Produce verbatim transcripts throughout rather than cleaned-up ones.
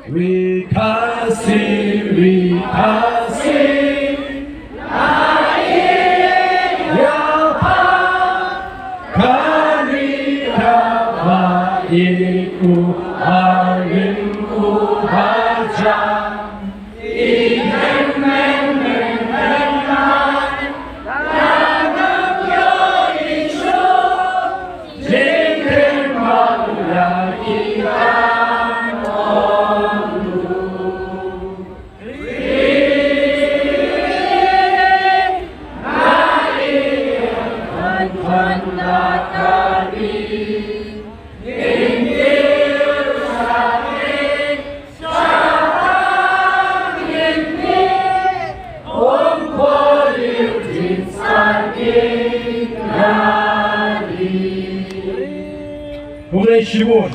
Ri Khasi, Ri Khasi, ya pa, kari ka ba i u harim u hajan. Khublei shibun.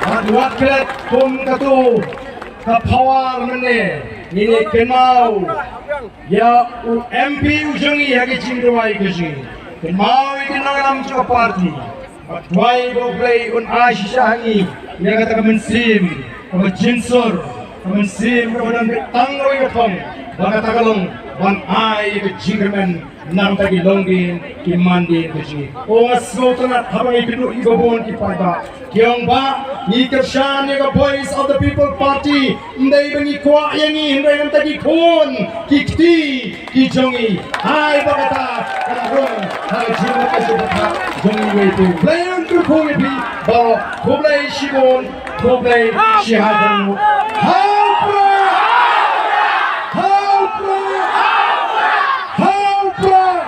Bad wat klet kum katu ka power mynne, ngin ïa kynmaw ïa u M P u jong ngi ha ka jingduwai ka jong ngi. Kynmaw ïa ki nongïalam jong ka party. Bad duwai ba U Blei un ai shisha ha ngi ïa kata ka mynsiem kaba jynsur, ka mynsiem kaba don beit tang kawei ka thong, ba kata ka long ban ai ïa ka jingkyrmen na ka bynta ki longdien ki mandien ka jong ngi. O nga sngewtynnat haba ngi kynduh ïa ki babun ki paidbah ki ong ba ngi kyrshan ïa ka Voice of the People Party. Ym dei ba ngi kwah ïa ngi hynrei na ka bynta ki khun ki kti ki jong ngi. Ai ba kata kan rung ha ka jingmut ka jingpyrkhat jong ngi. Khublei un kyrkhu ïa phi baroh. Khublei shibun. Khublei shihajar nguh. Ha u Prah! Ha u Prah! Ha u Prah!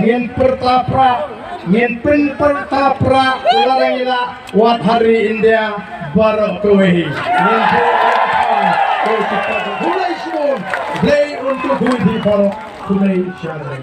Ngin pyrta prah, ngin pynpyrta prah, la dang ila wat ha ri India baroh kawei. Ngin pyrta prah. Khublei shibun. Blei un kyrkhu ïa phi baroh. Khublei shibun.